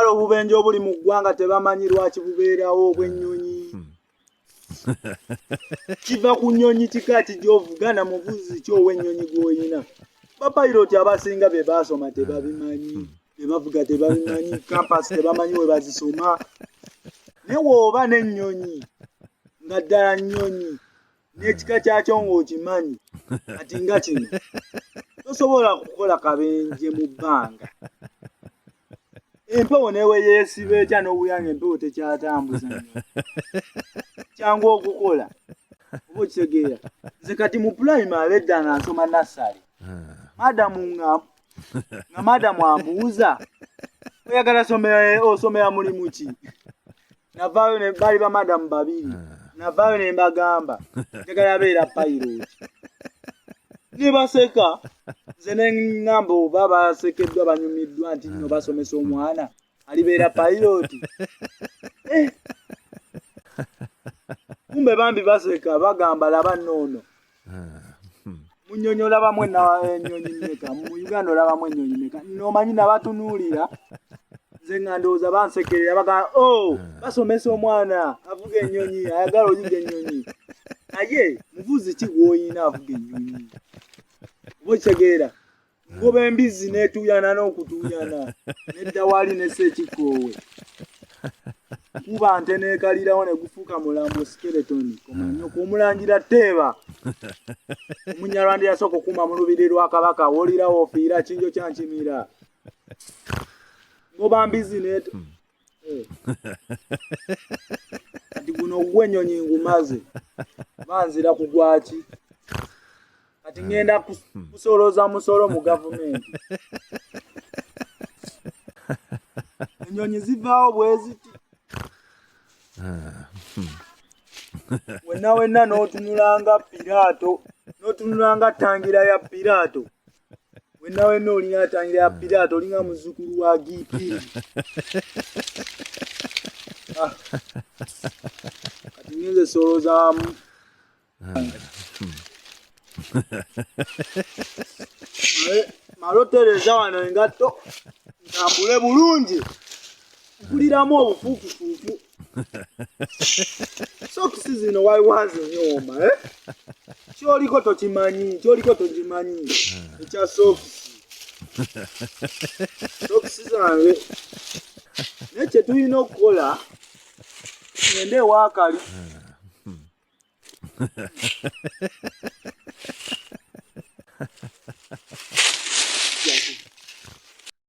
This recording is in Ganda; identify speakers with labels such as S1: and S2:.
S1: Kale obubenje obuli mu ggwanga tebamanyi lwaki bubeerawo obw'ennyonyi. Kiva ku nnyonyi kika ki gy'ovuga na muvuzi ki ow'ennyonyi gw'olina. Bapayiroti abasinga bye baasoma tebabimanyi, bye bavuga tebabimanyi, kampasi tebamanyi we bazisoma. Naye w'oba n'ennyonyi nga ddala nnyonyi n'ekika kyakyo ng'okimanyi kati nga kino tosobola kukola kabenje mu bbanga empewo newe yeesiba etya n'owulira nga empewo tekyatambuza kyangu okukola oba okitegeera nze kati mu pulayimale edda nga nsoma nassale madamu nga nga madamu ambuuza oyagala osomera mulimu ki navaayo ne baali bamadamu babiri navaayo ne mbagamba njagala beera payiroti ne baseka nze ne ŋŋamba oba basekeddwa banyumiddwa nti nno basomesa omwana alibeera payiroti eh. Kumbe bambi baseka bagamba laba nnoono Munyonyi olabamu ennyonyi mmeka? Mu Uganda olabamu ennyonyi mmeka? Nomanyi nabatunuulira nze nga ndowooza bansekerera bagamba o oh, basomesa omwana avuga ennyonyi ayagala oyiga ennyonyi naye muvuzi ki gw'oyina avuga ennyonyi oba okitegeera ngoba embizzi n'etuuyana n'okutuuyana nedda wali nessa ekikoowe kuba nte neekalirawo ne gufuuka mulambo skeleton komanyoko omulangira teeba omunyarwanda yasooka okuuma mu lubiri lwa kabaka wolirawo ofiira kinjo kyankimira ngoba mbizzi neto eh. Kati guno ogw'ennyonyi ngumaze banzira ku gwaki kati ŋŋenda kusolooza musolo mu gavumenti ennyonyi zivaawo bweziti wenna wenna n'otunulanga piraato n'otunulanga tangira ya piraato wenna wenna olinga tangira ya piraato olinga muzzukulu wa giipiri ah. Kati ngenze solozaamu malotereza wano engatto ntambule bulungi mpuliramu obufuukufuuku sokisi zino waliwo nyooma eh? Kyoliko tokimanyi kyoliko tokimanyi ekya sokisi sokisi zange naye kyetulina okukola ngende ewakali